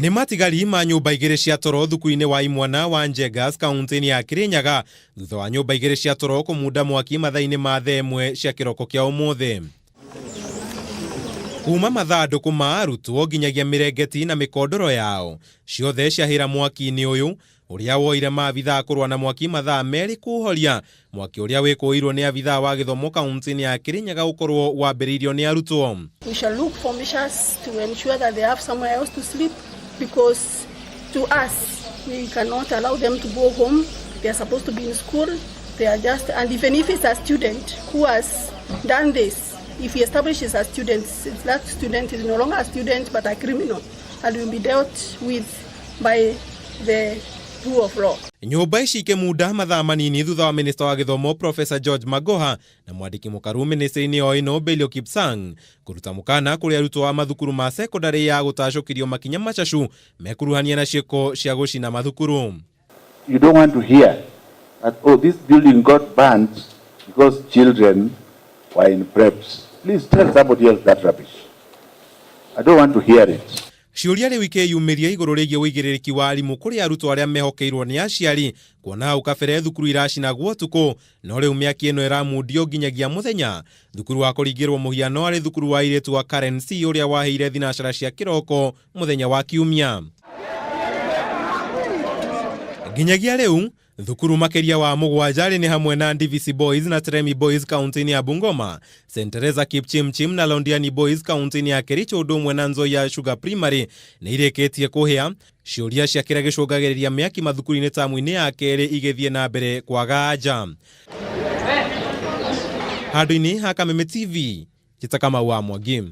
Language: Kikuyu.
Nĩ matigari ma nyũmba igĩrĩ cia toro thukuru-inĩ wa imwana wa Njengas kaunti-inĩ ya Kirinyaga thutha wa nyũmba igĩrĩ cia toro kũmunda mwaki mathaa-inĩ ma thaa ĩmwe cia kĩroko kĩa ũmũthĩ. Kuma mathandũkũ ma arutwo nginyagia mĩrengeti na mĩkondoro yao ciothe ciahĩra mwaki-inĩ ũyũ ũrĩa woire maabithaa kũrũa na mwaki mathaa merĩ kũũhoria. Mwaki ũrĩa wĩkũĩirwo nĩ abithaa wa gĩthomo kaunti-inĩ ya Kirinyaga gũkorwo wambĩrĩirio nĩ arutwo. We shall look for measures to ensure that they have somewhere else to sleep because to us we cannot allow them to go home. They are supposed to be in school. They are just, and even if it's a student who has done this, if he establishes a student, that student is no longer a student but a criminal and will be dealt with by the rule of law. Nyũmba ici ikĩmunda mathaa manini thutha wa minista wa gĩthomo Professor George Magoha na mwandĩki mũkaru ministry-inĩ o ĩno Belio Kipsang kũruta mũkana kũrĩ arutwo a mathukuru ma sekondarĩ ya gũtacũkĩrio makinya macacu mekuruhania na ciĩko cia gũcina mathukuru. You don't want to hear that, oh, this building got burnt because children were in preps. Please tell somebody else that rubbish. I don't want to hear it. Ciũria rĩu ikĩyumĩria igũrũ rĩgiĩ ũigĩrĩrĩki wa arimũ kũrĩ arutwo arĩa mehokeirwo nĩ aciari kuona hau kabere thukuru iracinagwo ũtukũ no rĩu mĩaki ĩno ĩramundio nginyagia mũthenya. Thukuru wa kũringĩrwo mũhiano arĩ thukuru wa airĩtu wa Karen C ũrĩa waheire thinacara cia kĩroko mũthenya wa kiumia. Nginyagia rĩu thukuru makĩria wa mũgwanja nĩ hamwe na Ndivisi Boys na Tremi Boys kaunti-inĩ ya Bungoma, St Teresa Kipchimchim na Londiani Boys kaunti-inĩ ya Kericho ũndũ ũmwe na Nzoia Sugar Primary nĩ irĩkĩtie kũhĩa. Ciũria cia kĩrĩa gĩcũngagĩrĩria mĩaki mathukuru-inĩ tamu-inĩ ya kerĩ igĩthiĩ na mbere kwaga anja. Handũ-inĩ ha Kameme TV, Njĩta Kamau wa Mwangi.